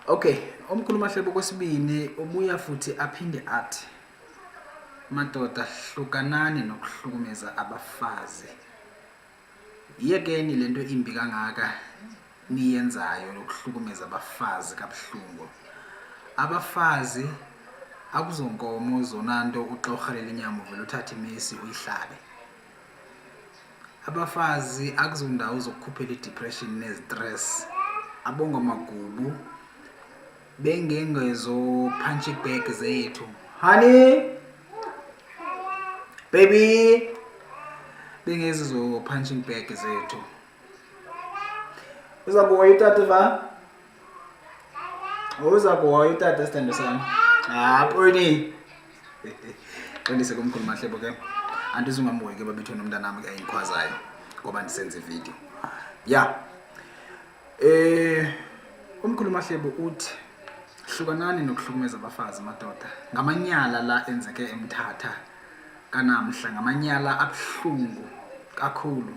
Okay, omkhulu Mahlebo kwesibini ubuya futhi aphinde athi madoda hlukanani nokuhlukumeza abafazi. Yekeni lento imbi kangaka niyenzayo yokuhlukumeza abafazi kabuhlungu. Abafazi akuzonkomo zona nto uxa urhalela inyama uvele uthathe imesi uyihlabe. Abafazi akuzondawo zokukhuphela i-depression nezitress. Abongamagubu bengengezo punching bag zethu. Honey, baby, bengezizo punching bag zethu. Uza kuhoya utata va? Uza kuhoya utata sithando sami. Ah, poni. Xolise komkhulu Mahlebo ke. Andizungamhoyi ke babethwe nomntanami ke endikhwazayo ngoba ndisenza ividiyo. Ya. Eh umkhulu Mahlebo uthi hlukanani nokuhlukumeza abafazi madoda. Ngamanyala la enzeke eMthatha kanamhla ngamanyala abuhlungu kakhulu.